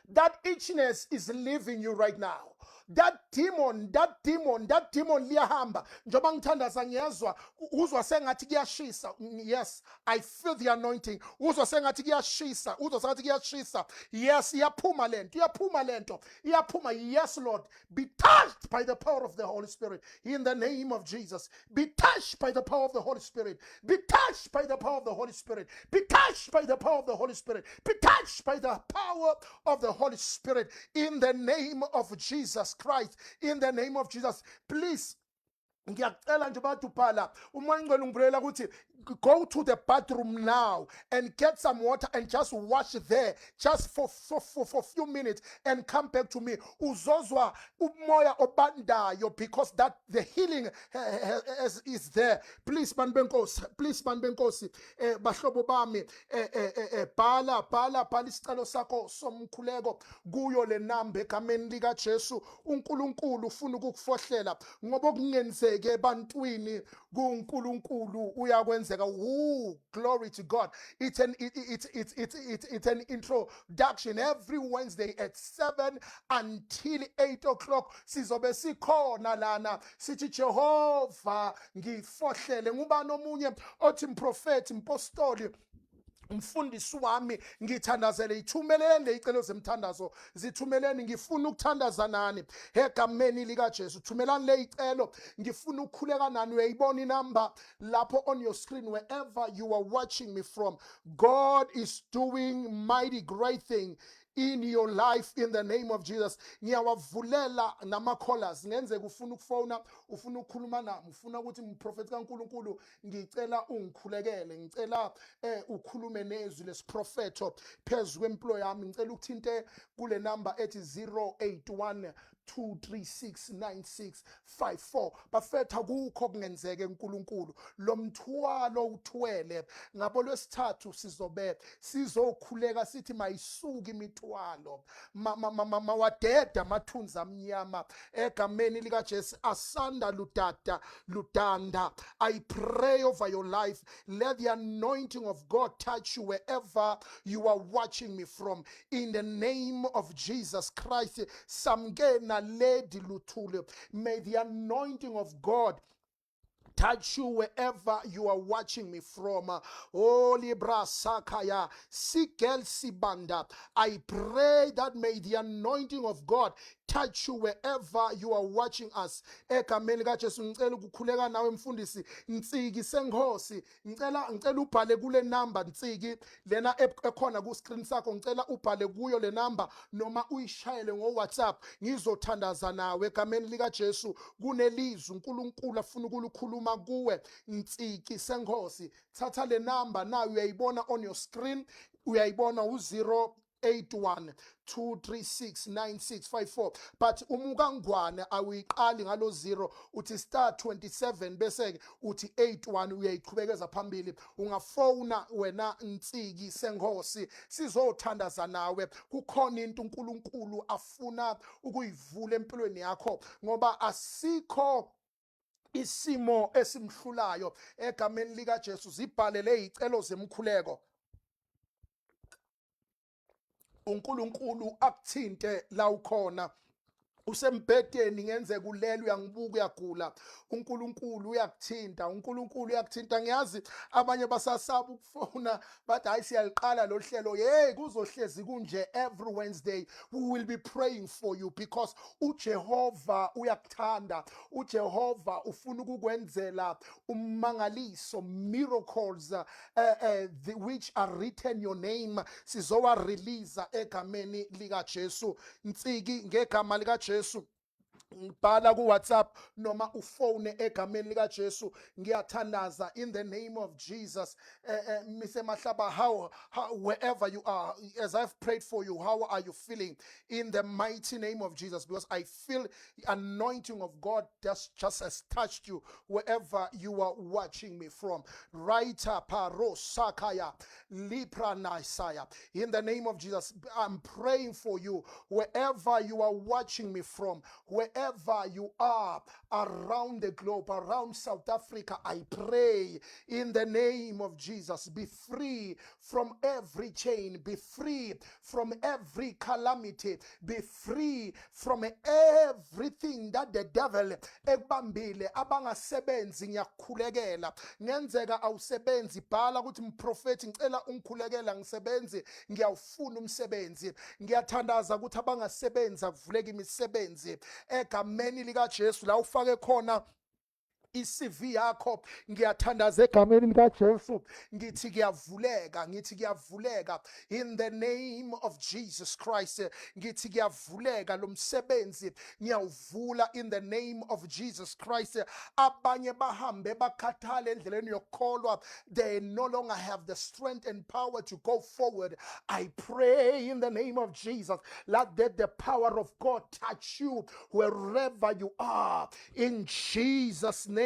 That itchiness is leaving you right now. That demon, that demon, that demon liyahamba. Njengoba ngithandaza, ngiyezwa, uzwa sengathi kuyashisa. Yes, I feel the anointing. Uzwa sengathi kuyashisa, uzwa sengathi kuyashisa. Yes, iyaphuma lento, iyaphuma lento, iyaphuma. Yes, Lord, be touched by the power of the Holy Spirit in the name of Jesus. Be touched by the power of the Holy Spirit. Be touched by the power of the Holy Spirit. Be touched by the power of the Holy Spirit. Be touched by the power of the Holy Spirit in the name of Jesus Christ, in the name of Jesus. Please, ngiyacela nje, bathi ubhala uMoya Ngcwele ungivulela ukuthi go to the bathroom now and get some water and just wash there just for few minutes and come back to me. Uzozwa umoya obandayo because that the healing is there. Please, bantu benkosi, please, bantu benkosi, bahlobo bami, bhala, bhala, bhala isicelo sakho somkhuleko kuyo le namba egameni lika Jesu. UNkulunkulu ufuna ukukufohlela ngoba okungenzeki ebantwini kuNkulunkulu uyakwenzeka. Ooh, glory to God. It's an it, it, it, it, it, it's an introduction. Every Wednesday at 7 until 8 o'clock sizobe sikhona lana, sithi, "Jehova, ngifohlele." Ngubani omunye othi, "Mprofeti, mpostoli, mfundisi wami, ngithandazele"? Ithumeleni leyicelo zemthandazo, zithumeleni, ngifuna ukuthandaza nani egameni lika Jesu. Thumelani leyicelo, ngifuna ukukhuleka nani. Uyayibona inamba lapho on your screen. Wherever you are watching me from, God is doing mighty great thing in your life in the name of Jesus. Ngiyawavulela nama-callers. Ngenzeka ufuna ukufona, ufuna ukukhuluma nami, ufuna ukuthi, "Mprofethi kaNkulunkulu, ngicela ungikhulekele, ngicela ukhulume nezwi lesiprofetho phezu kwempilo yami." Ngicela ukuthinte kule number ethi 081 2369654. Bafethu, akukho kungenzeka eNkulunkulu. Lo mthwalo uthwele, ngabo lwesithathu sizobe sizokhuleka, sithi mayisuke imithwalo, mawadeda amathunzi amnyama egameni lika Jesu. Asanda ludada ludanda, I pray over your life. Let the anointing of God touch you wherever you are watching me from in the name of Jesus Christ. Samke. Naledi Luthuli, may the anointing of God touch you wherever you are watching me from. Oh, Libra Sakaya, Sikel Sibanda. I pray that may the anointing of God touch you wherever you are watching us. Egameni likaJesu ngicela ukukhuleka nawe mfundisi Ntsiki Senkosi. Ngicela ubhale kule number, Ntsiki, lena ekhona ku screen sakho. Ngicela ubhale kuyo le number noma uyishayele ngo WhatsApp, ngizothandaza nawe egameni likaJesu. Kunelizwi uNkulunkulu afuna ukulikhuluma kuwe, Ntsiki Senkosi. Thatha le number nayo, uyayibona on your screen, uyayibona, u0 81 236 9654, but umukangwane awuyiqali ngalo 0, uthi star 27 bese ke uthi 81, uyayiqhubekeza phambili. Ungafona wena Ntsiki Senkosi, sizothandaza nawe. Kukhona into uNkulunkulu afuna ukuyivula empilweni yakho, ngoba asikho isimo esimhlulayo egameni lika Jesu. Zibhalele izicelo zemkhuleko, uNkulunkulu akuthinte la ukhona, usembhedeni, ngenzeka ulele uyangibuka, uyagula, uNkulunkulu uyakuthinta, uNkulunkulu uyakuthinta. Ngiyazi abanye basasaba ukufona, bathi hayi, siyaliqala lo hlelo. Hey, kuzohlezi kunje. Every Wednesday we will be praying for you because uJehova uyakuthanda, uJehova ufuna ukukwenzela ummangaliso, miracles which are written your name, sizowa release egameni lika Jesu. Ntsiki, ngegama lika Jesu, ngibhala ku WhatsApp noma ufone egameni lika Jesu. Ngiyathandaza in the name of Jesus. Mr Mahlaba, how wherever you are, as I've prayed for you, how are you feeling in the mighty name of Jesus? Because I feel the anointing of God just has touched you wherever you are watching me from. Right, paro sakaya lipra nisaya. In the name of Jesus, I'm praying for you wherever you are watching me from, wherever you are around the globe, around South Africa. I pray in the name of Jesus, be free from every chain, be free from every calamity, be free from everything that the devil ekubambile. Abangasebenzi, ngiyakukhulekela. Ngenzeka awusebenzi, bhala ukuthi mprofeti, ngicela ungikhulekela, ngisebenzi, ngiyawufuna umsebenzi. Ngiyathandaza ukuthi abangasebenzi akuvuleke imisebenzi egameni likaJesu. La ufake khona i-CV yakho, ngiyathandaza egameni likaJesu, ngithi kuyavuleka, ngithi kuyavuleka in the name of Jesus Christ. Ngithi kuyavuleka lo msebenzi, ngiyawuvula in the name of Jesus Christ. Abanye bahambe bakhathala endleleni yokukholwa, they no longer have the strength and power to go forward. I pray in the name of Jesus, let the power of God touch you wherever you are. In Jesus' name,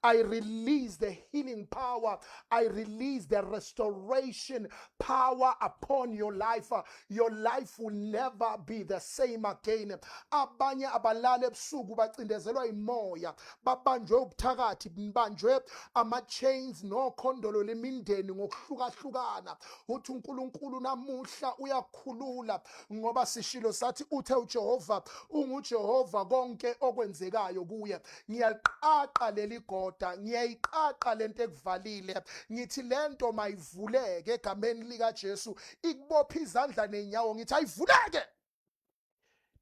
I release the healing power, I release the restoration power upon your life. Your life will never be the same again. Abanye abalala ebusuku, bacindezelwa imoya, babanjwe ubuthakathi, banjwe ama-chains nokhondolo lemindeni ngokuhlukahlukana. Uthi uNkulunkulu namuhla uyakhulula, ngoba sishilo sathi uthe uJehova unguJehova konke okwenzekayo kuye. Ngiyaliqaqa leli goda, ngiyayiqaqa lento ekuvalile, ngithi lento mayivuleke egameni likaJesu. Ikubopha izandla nenyawo, ngithi ayivuleke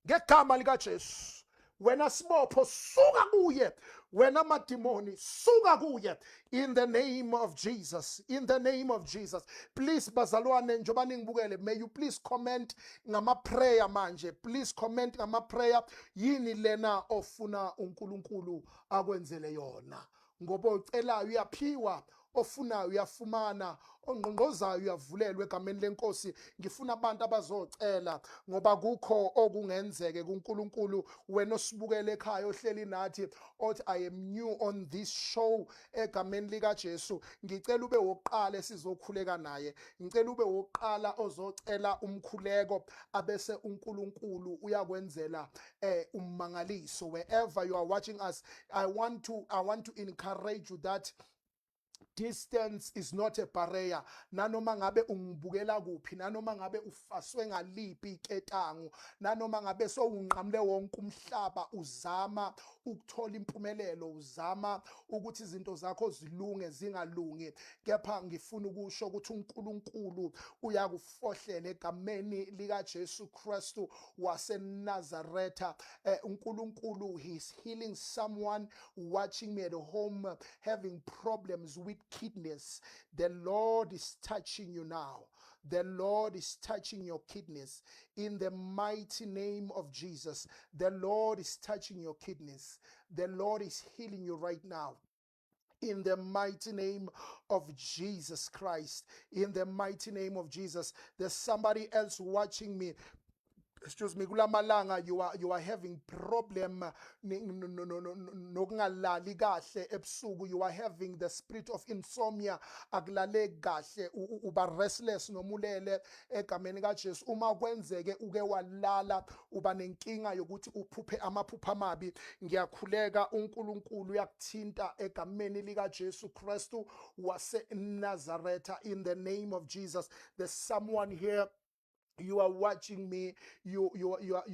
ngegama likaJesu. Wena sibopho, suka kuye. Wena madimoni, suka kuye in the name of Jesus, in the name of Jesus. Please bazalwane, njengoba ningibukele, may you please comment ngama prayer manje. Please comment ngama prayer. Yini lena ofuna uNkulunkulu akwenzele yona? Ngoba ocelayo uyaphiwa, ofunayo uyafumana, ongqongqozayo uyavulelwa egameni lenkosi. Ngifuna abantu abazocela, ngoba kukho okungenzeke kuNkulunkulu. Wena osibukele ekhaya, ohleli nathi, othi I am new on this show, egameni lika Jesu ngicela ube wokuqala esizokhuleka naye. Ngicela ube wokuqala ozocela umkhuleko, abese uNkulunkulu uyakwenzela ummangaliso. Wherever you are watching us, I want to encourage you that Distance is not a barrier. Nanoma ngabe ungibukela kuphi, nanoma ngabe ufaswe ngaliphi iketangu, nanoma ngabe sowunqamule wonke umhlaba uzama ukuthola impumelelo, uzama ukuthi izinto zakho zilunge zingalungi, kepha ngifuna ukusho ukuthi uNkulunkulu uyakufohlela egameni likaJesu Kristu waseNazaretha. UNkulunkulu, he is healing someone watching me at home having problems with kidneys. The Lord is touching you now. The Lord is touching your kidneys in the mighty name of Jesus. The Lord is touching your kidneys. The Lord is healing you right now. In the mighty name of Jesus Christ. In the mighty name of Jesus. There's somebody else watching me. Excuse me, kulamalanga you are having problem nokungalali kahle ebusuku. You are having the spirit of insomnia, akulaleki kahle, uba restless nomulele. Egameni kaJesu, uma kwenzeke uke walala, uba nenkinga yokuthi uphuphe amaphupha amabi. Ngiyakhuleka, uNkulunkulu uyakuthinta egameni lika Jesu Kristu waseNazaretha. In the name of Jesus. There's someone here, you are watching me, you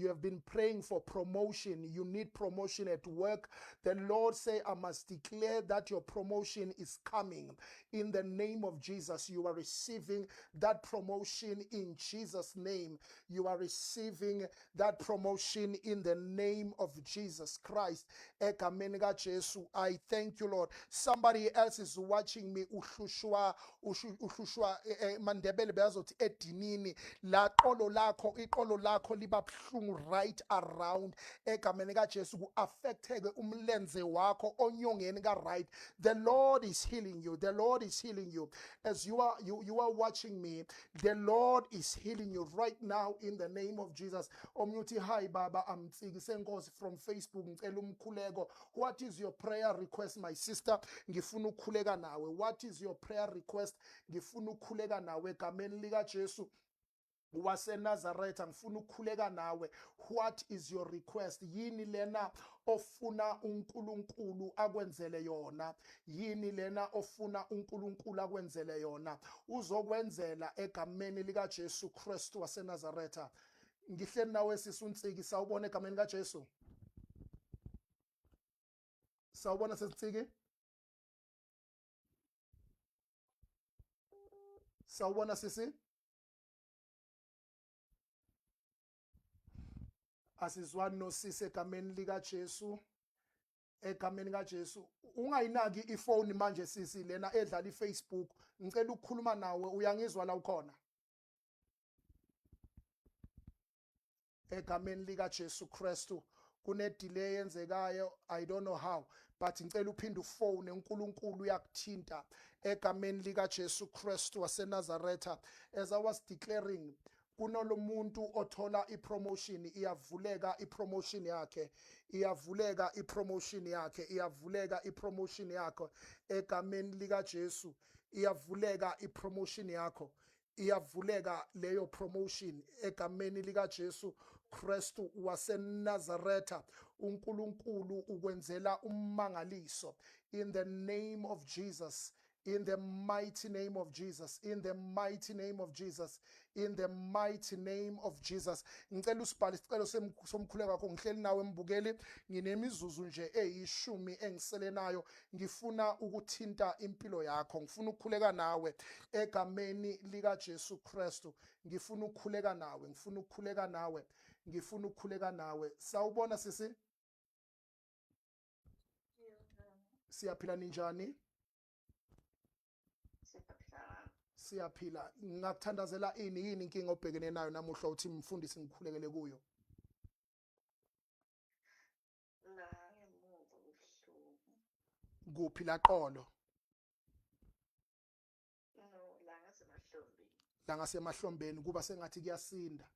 have been praying for promotion. You need promotion at work. The Lord say I must declare that your promotion is coming in the name of Jesus. You are receiving that promotion in Jesus' name. You are receiving that promotion in the name of Jesus Christ. Egameni kaJesu. I thank you, Lord. Somebody else is watching me, uhlushwa maNdebele beyazothi edinini la qolo lakho, iqolo lakho liba buhlungu right around. Egameni kaJesu, ku-affecteke umlenze wakho onyongeni ka-right. The Lord is healing you. The Lord is healing you as you are watching me. The Lord is healing you right now in the name of Jesus. Omunye uthi, "Hi baba, amtsiki senkosi from Facebook, ngicela umkhuleko." What is your prayer request, my sister? Ngifuna ukukhuleka nawe. What is your prayer request? Ngifuna ukukhuleka nawe egameni likaJesu waseNazaretha. Ngifuna ukukhuleka nawe. What is your request? Yini lena ofuna uNkulunkulu akwenzele yona? Yini lena ofuna uNkulunkulu akwenzele yona? Uzokwenzela egameni likaJesu Kristu waseNazaretha. Ngihleli nawe sisuNtsiki. Sawubona egameni kaJesu. Sawubona sesiNtsiki. Sawubona sisi. Asizwani nosisi egameni likaJesu. Egameni kaJesu. Ungayinaki ifoni manje sisi, lena edlala iFacebook. Ngicela ukukhuluma nawe. Uyangizwa la ukhona? Egameni likaJesu Kristu. Kune delay yenzekayo, I don't know how, but ngicela uphinde ufone. uNkulunkulu uyakuthinta egameni likaJesu Kristu waseNazaretha. As I was declaring, kunolomuntu othola ipromotion. Iyavuleka ipromotion yakhe, iyavuleka ipromotion yakhe, iyavuleka ipromotion yakho egameni likaJesu. Iyavuleka ipromotion yakho, iyavuleka leyo promotion egameni likaJesu Kristu waseNazaretha. uNkulunkulu ukwenzela ummangaliso in the name of Jesus. In the mighty name of Jesus. In the mighty name of Jesus. In the mighty name of Jesus. Ngicela usibhale isicelo somkhuleko wakho. Ngihleli nawe mbukeli, nginemizuzu nje eyishumi engisele nayo. Ngifuna ukuthinta impilo yakho, ngifuna ukukhuleka nawe egameni likaJesu Kristu. Ngifuna ukukhuleka nawe, ngifuna ukukhuleka nawe, ngifuna ukukhuleka nawe. Sawubona sisi. Siyaphila, ninjani? Siyaphila. Ngingakuthandazela ini? Yini inkinga obhekene nayo namuhla uthi, "Mfundisi, ngikhulekele kuyo"? La ngemuva kubuhlungu. Kuphi laqolo? No, la ngasemahlombeni. La ngasemahlombeni kuba sengathi kuyasinda.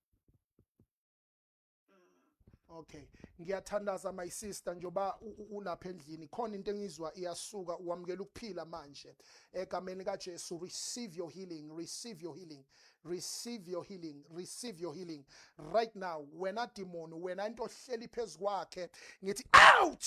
Okay, ngiyathandaza my sister, njoba ulapha endlini khona into engizwa iyasuka. Wamukela ukuphila manje egameni kaJesu. Receive your healing, receive your healing, receive your healing, receive your healing right now. Wena demon, wena into ohleli phezukwakhe, ngithi out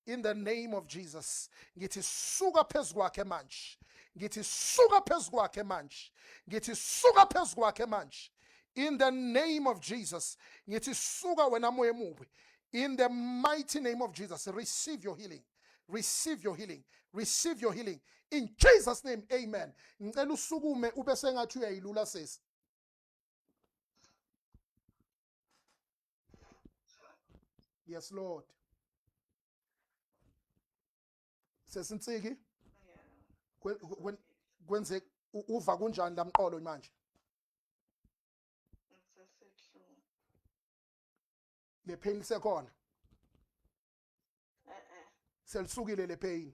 in the name of Jesus. Ngithi suka phezukwakhe manje. Ngithi suka phezu kwakhe manje. Ngithi suka phezu kwakhe manje. In the name of Jesus. Ngithi suka wena moya emubi. In the mighty name of Jesus, receive your healing. Receive your healing. Receive your healing. In Jesus name, amen. Ngicela usukume ube sengathi uyayilula sesi. Yes Lord. Sesinsiki kwenze uva kunjani lamqolo manje? Le pain lisekhona? Selisukile le pain.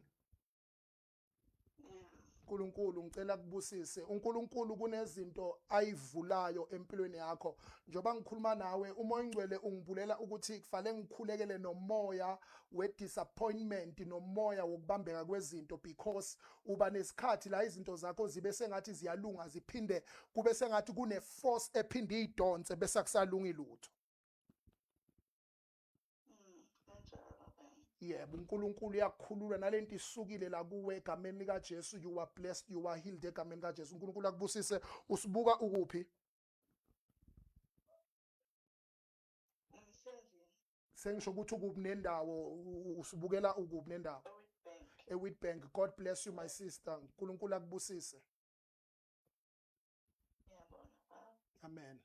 uNkulunkulu ngicela kubusise. uNkulunkulu kunezinto ayivulayo empilweni yakho. Njoba ngikhuluma nawe uMoya oNgcwele ungibulela ukuthi kufanele ngikhulekele nomoya we-disappointment nomoya wokubambeka kwezinto, because uba nesikhathi la izinto zakho zibe sengathi ziyalunga, ziphinde kube sengathi kune-force ephinde idonse bese akusalungi lutho. Yebo, uNkulunkulu uyakukhulula nalento isukile la kuwe egameni lika Jesu. You are blessed, you are healed egameni lika Jesu. uNkulunkulu akubusise. Usibuka ukuphi? Sengisho ukuthi ukuphi nendawo, usibukela ukuphi nendawo? eWitbank. God bless you my sister. uNkulunkulu akubusise. Amen.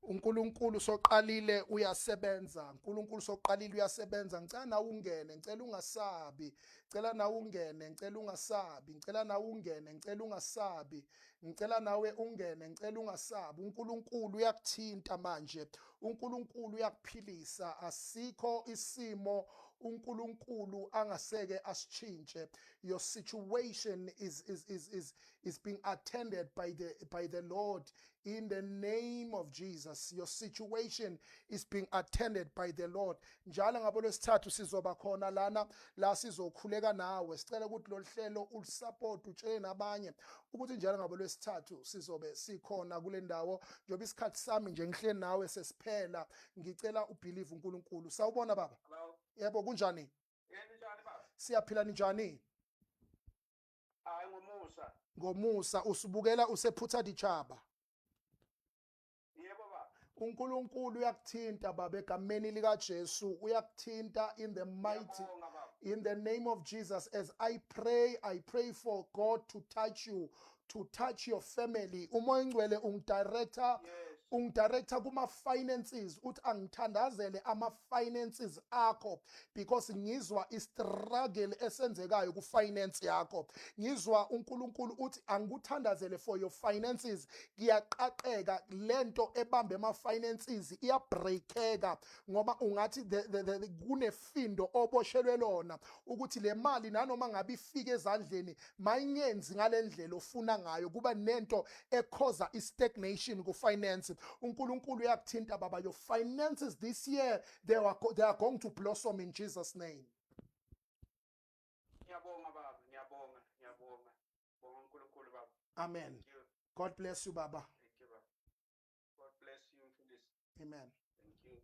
uNkulunkulu soqalile uyasebenza. uNkulunkulu soqalile uyasebenza. Ngicela nawe ungene, ngicela ungasabi. Ngicela nawe ungene, ngicela ungasabi. Ngicela nawe ungene, ngicela ungasabi. Ngicela nawe ungene, ngicela ungasabi. uNkulunkulu uyakuthinta manje. uNkulunkulu uyakuphilisa. Asikho isimo uNkulunkulu angaseke asitshintshe. Your situation is being attended by the Lord in the name of Jesus. Your situation is being attended by the Lord. Njalo ngabo lwesithathu sizoba khona lana la sizokhuleka nawe. Sicela ukuthi lolu hlelo ulisupport, utshele nabanye ukuthi njalo ngabo lwesithathu sizobe sikhona kule ndawo. Njengoba isikhathi sami nje ngihleli nawe sesiphela, ngicela ubelieve uNkulunkulu. Sawubona baba. Hello. Yebo, kunjani? Yebo, njani baba? Siyaphila, ninjani? Hayi, ngomusa. Ngomusa. Usibukela usephutha dichaba? Yebo baba. uNkulunkulu uyakuthinta baba egameni lika Jesu. Uyakuthinta in the mighty Ngiyabonga baba. in the name of Jesus. As I pray, I pray for God to touch you, to touch your family. UMoya oNgcwele ungidirector ungidirector kuma finances, uthi angithandazele ama finances akho, because ngizwa i-struggle esenzekayo ku finance yakho. Ngizwa uNkulunkulu uthi angikuthandazele for your finances. Kuyaqaqeka lento ebambe ama finances, iyabreakeka, ngoba ungathi kunefindo oboshelwe lona ukuthi le mali nanoma ngabe ifike ezandleni mayingenzi ngalendlela ofuna ngayo, kuba nento ekhoza i-stagnation ku-finance. UNkulunkulu uyakuthinta baba. Your finances this year, they are going to blossom in Jesus name. Ngiyabonga baba, ngiyabonga, ngiyabonga. Bonga uNkulunkulu baba. Amen. Thank you. God bless you baba. Thank you baba. God bless you mfundisi. Amen. Thank you.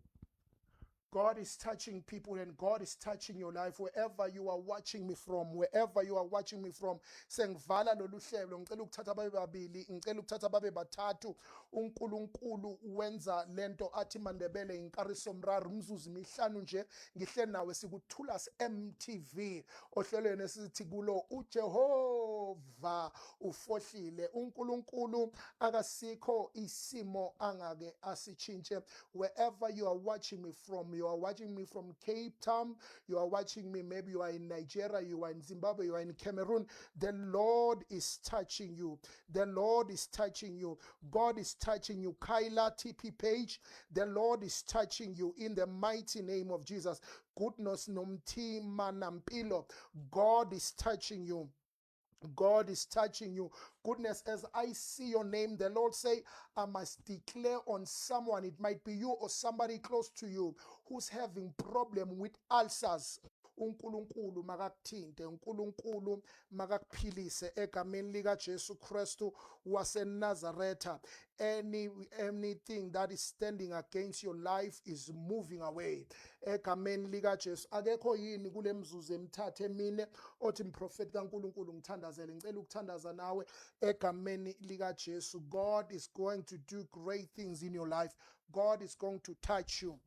God is touching people and God is touching your life wherever you are watching me from, wherever you are watching me from. Sengivala lolu hlelo, ngicela ukuthatha babe babili, ngicela ukuthatha babe bathathu. uNkulunkulu wenza lento athi maNdebele inkarisomraro. Umzuzu imihlanu nje ngihleli nawe sikuthula MTV ohlelweni esithi kulo uJehova ufohlile. uNkulunkulu akasikho isimo angake asitshintshe. Wherever you are watching me from, you are watching me from Cape Town, you are watching me, maybe you are in Nigeria, you are in Zimbabwe, you are in Cameroon, the Lord is touching you. The Lord is touching you. God is touching you. Kyla TP Page, the Lord is touching you in the mighty name of Jesus. Goodness Nomtima Nampilo, God is touching you. God is touching you. Goodness, as I see your name, the Lord say, I must declare on someone, it might be you or somebody close to you, who's having problem with ulcers. uNkulunkulu makakuthinte, uNkulunkulu makakuphilise egameni lika Jesu Kristu waseNazaretha. Anything that is standing against your life is moving away egameni lika Jesu. Akekho yini kule mzuzu emithathu emine othi, "Mprofeti kaNkulunkulu, ngithandazele"? Ngicela ukuthandaza nawe egameni lika Jesu. God is going to do great things in your life. God is going to touch you.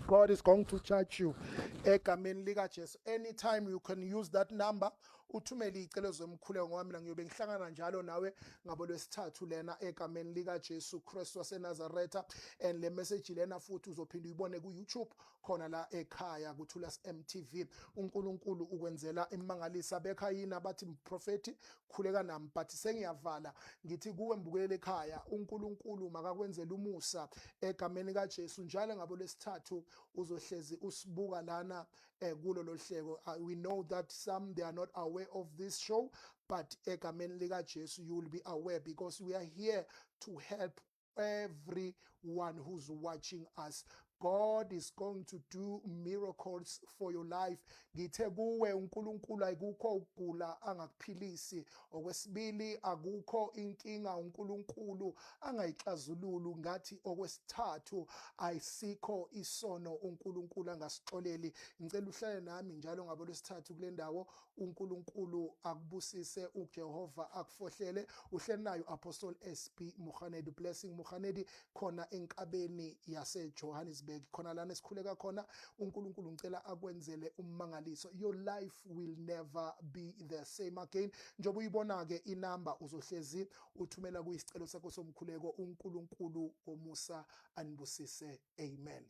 God is going to touch you egameni lika Jesu. Anytime you can use that number, uthumele izicelo zomkhuleko, ngoba mina ngiyobe ngihlangana njalo nawe ngabo lwesithathu lena egameni lika Jesu Kristu waseNazaretha. And le message lena futhi uzophinda uyibone ku YouTube khona la ekhaya kuThulas MTV. UNkulunkulu ukwenzela imangalisa bekha yini abathi, "Mprofeti, khuleka nami," but sengiyavala. Ngithi kuwe mbukele ekhaya, uNkulunkulu makakwenzela umusa egameni kaJesu. Njalo ngabo lwesithathu uzohlezi usibuka lana kulo lohleko. We know that some, they are not aware of this show, but egameni lika Jesu you will be aware, because we are here to help everyone who's watching us. God is going to do miracles for your life. Ngithe kuwe, uNkulunkulu ayikukho ukugula angakuphilisi. Okwesibili, akukho inkinga uNkulunkulu angayixazululi. Ngathi okwesithathu, ayisikho isono uNkulunkulu angasixoleli. Ngicela uhlale nami njalo ngabo lwesithathu kule ndawo. uNkulunkulu akubusise, uJehova akufohlele. Uhleli nayo Apostle SB Muhanedi, Blessing Muhanedi, khona enkabeni yase Johannesburg, khona lana esikhuleka khona. uNkulunkulu ngicela akwenzele ummangaliso. Your life will never be the same again. Njengoba uyibona ke inamba, uzohlezi uthumela kuyisicelo sakho somkhuleko. uNkulunkulu womusa anibusise. Amen.